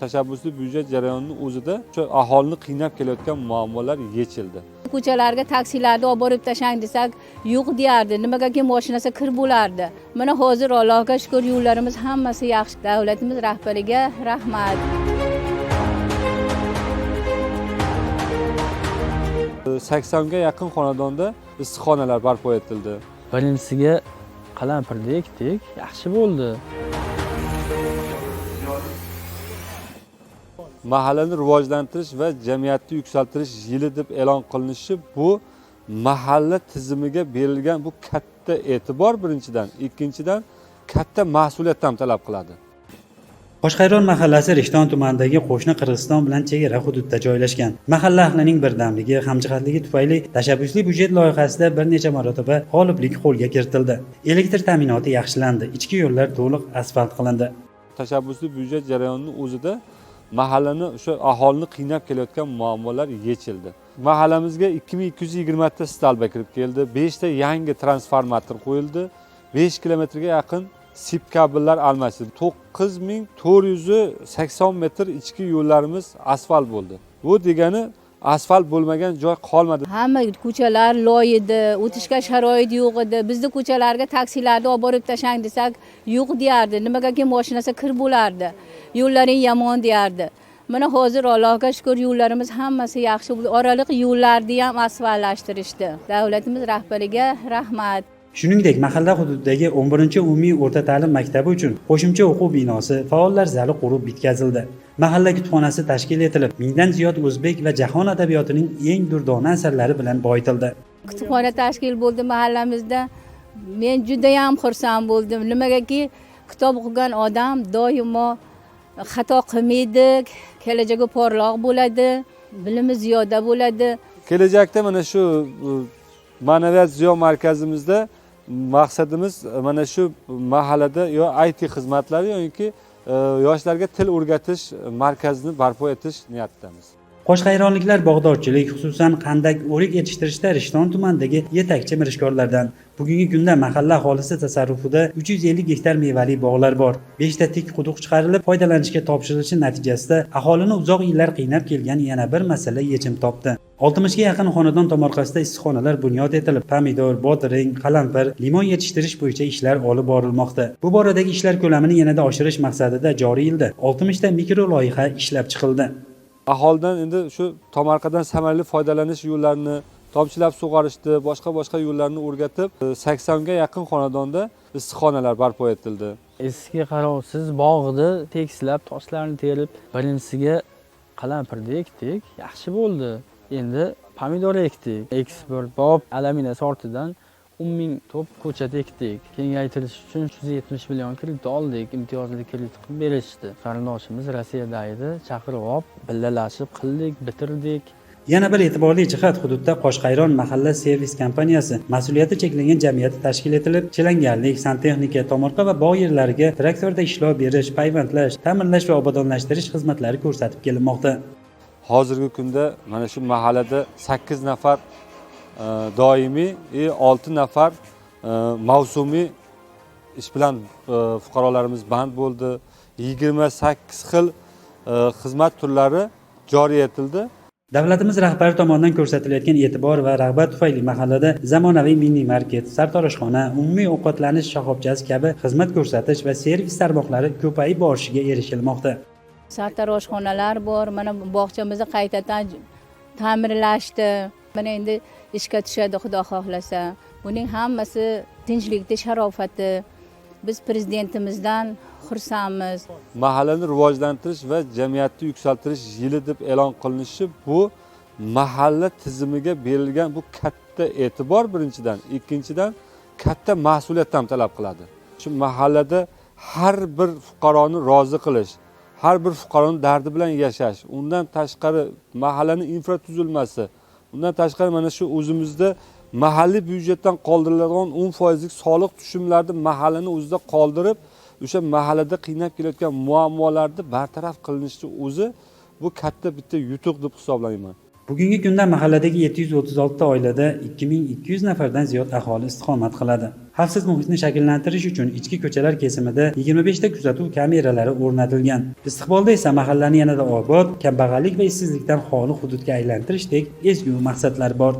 Tashabbusli byudjet jarayonining o'zida o'sha aholini qiynab kelayotgan muammolar yechildi. Ko'chalarga taksilarni olib borib tashlang desak, yo'q deyardi. Nimagaki mashinasi kir bo'lardi. Mana hozir Allohga shukur, yo'llarimiz hammasi yaxshi. Davlatimiz rahbariga rahmat. 80ga yaqin xonadonda issiqxonalar barpo etildi. Birinchisiga qalampirni ekdik, yaxshi bo'ldi. Mahallani rivojlantirish va jamiyatni yuksaltirish yili deb e'lon qilinishi bu mahalla tizimiga berilgan bu katta e'tibor birinchidan, ikkinchidan katta mas'uliyat ham talab qiladi. Qo'shqayron mahallasi Rishton tumanidagi qo'shni Qirg'iziston bilan chegara hududda joylashgan. Mahalla ahlining birdamligi, hamjihatligi tufayli tashabbusli byudjet loyihasida bir necha marotaba g'oliblik qo'lga kiritildi. Elektr ta'minoti yaxshilandi, ichki yo'llar to'liq asfalt qilindi. Tashabbusli byudjet jarayonining o'zida mahallani o'sha aholini qiynab kelayotgan muammolar yechildi. Mahallamizga 2220 ta stalba kirib keldi, 5 ta yangi transformator qo'yildi, 5 kilometrga yaqin sip kabellar almashdi. 9480 metr ichki yo'llarimiz asfalt bo'ldi. Bu degani asfalt bo'lmagan joy qolmadi. Hamma ko'chalar loy edi, o'tishga sharoit yo'q edi. Bizni ko'chalarga taksilarni olib borib tashlang desak, yo'q deyardi. Nimagaki mashinasi kir bo'lardi. Yo'llaring yomon deyardi. Mana hozir Allohga shukur, yo'llarimiz hammasi yaxshi. Oraliq yo'llarni ham asfaltlashtirishdi. Davlatimiz rahbariga rahmat. Shuningdek, mahalla hududidagi 11-umumiy o'rta ta'lim maktabi uchun qo'shimcha o'quv binosi, faollar zali qurib bitkazildi. Mahalla kutubxonasi tashkil etilib, 1000dan ziyod o'zbek va jahon adabiyotining eng durdona asarlari bilan boyitildi. Kutubxona tashkil bo'ldi mahallamizda. Men juda ham xursand bo'ldim. Nimagaki kitob o'qigan odam doimo xato qilmaydi, kelajagi porloq bo'ladi, bilimi ziyoda bo'ladi. Kelajakda mana shu ma'naviyat ziyo markazimizda maqsadimiz mana shu mahallada yo IT xizmatlari yoki yoshlarga til o'rgatish markazini barpo etish niyatidamiz. Qo'shqayronliklar bog'dorchilik, xususan qandak o'rik yetishtirishda Rishton tumanidagi yetakchi mirishkorlardan. Bugungi kunda mahalla aholisi tasarrufida 350 gektar mevali bog'lar bor. 5 ta tik quduq chiqarilib, foydalanishga topshirilishi natijasida aholini uzoq yillar qiynab kelgan yana bir masala yechim topdi. 60 ga yaqin xonadon tomorqasida issiqxonalar bunyod etilib, pomidor, bodring, qalampir, limon yetishtirish bo'yicha ishlar olib borilmoqda. Bu boradagi ishlar ko'lamini yanada oshirish maqsadida joriy yilda 60 ta mikro loyiha ishlab chiqildi. Aholidan endi shu tomorqadan samarali foydalanish yo'llarini, tomchilab sug'orishni, boshqa yo'llarni o'rgatib, 80 ga yaqin xonadonda issiqxonalar barpo etildi. Eski qarovsiz bog'ni tekislab, toshlarni terib, birinchisiga qalampirni ekdik, yaxshi bo'ldi. Endi pomidor ekdik. Eksport bob alamina sortidan 10,000 to'p ko'chat ekdik. Kengaytirish uchun 370 million kredit oldik, imtiyozli kredit qilib berishdi. Qarindoshimiz Rossiyada edi, chaqirib olib, billalashib qildik, bitirdik. Yana bir e'tiborli jihat hududda Qo'shqayron mahalla servis kompaniyasi mas'uliyati cheklangan jamiyati tashkil etilib, chilangarlik, santexnika, tomorqa va bog' yerlariga traktorda ishlov berish, payvandlash, ta'mirlash va obodonlashtirish xizmatlari ko'rsatib kelinmoqda. Hozirgi kunda mana shu mahallada 8 nafar doimiy va 6 nafar mavsumiy ish bilan fuqarolarimiz band bo'ldi. 28 xil xizmat turlari joriy etildi. Davlatimiz rahbari tomonidan ko'rsatilayotgan e'tibor va rag'bat tufayli mahallada zamonaviy mini market, sartaroshxona, umumiy ovqatlanish shoxobchasi kabi xizmat ko'rsatish va servis tarmoqlari ko'payib borishiga erishilmoqda. Sartaroshxonalar bor, mana bog'chamizni qaytadan ta'mirlashdi. Mana endi ishga tushadi Xudo xohlasa. Buning hammasi tinchlikda sharofati. Biz prezidentimizdan xursandmiz. Mahallani rivojlantirish va jamiyatni yuksaltirish yili deb e'lon qilinishi bu mahalla tizimiga berilgan bu katta e'tibor birinchidan, ikkinchidan katta mas'uliyat ham talab qiladi. Shu mahallada har bir fuqaroni rozi qilish, har bir fuqaroni dardi bilan yashash, undan tashqari mahallaning infratuzilmasi, undan tashqari mana shu o'zimizda mahalliy byudjetdan qoldiriladigan 10%lik soliq tushumlarini mahallani o'zida qoldirib, o'sha mahallada qiynab kelayotgan muammolarni bartaraf qilinishni o'zi bu katta bitta yutuq deb hisoblayman. Bugungi kunda mahalladagi 736 ta oilada 2200 nafardan ziyod aholi istiqomat qiladi. Xavfsiz muhitni shakllantirish uchun ichki ko'chalar kesimida 25 ta kuzatuv kameralari o'rnatilgan. Istiqbolda esa mahallani yanada obod, kambag'allik va ishsizlikdan xoli hududga aylantirishdek ezgu maqsadlar bor.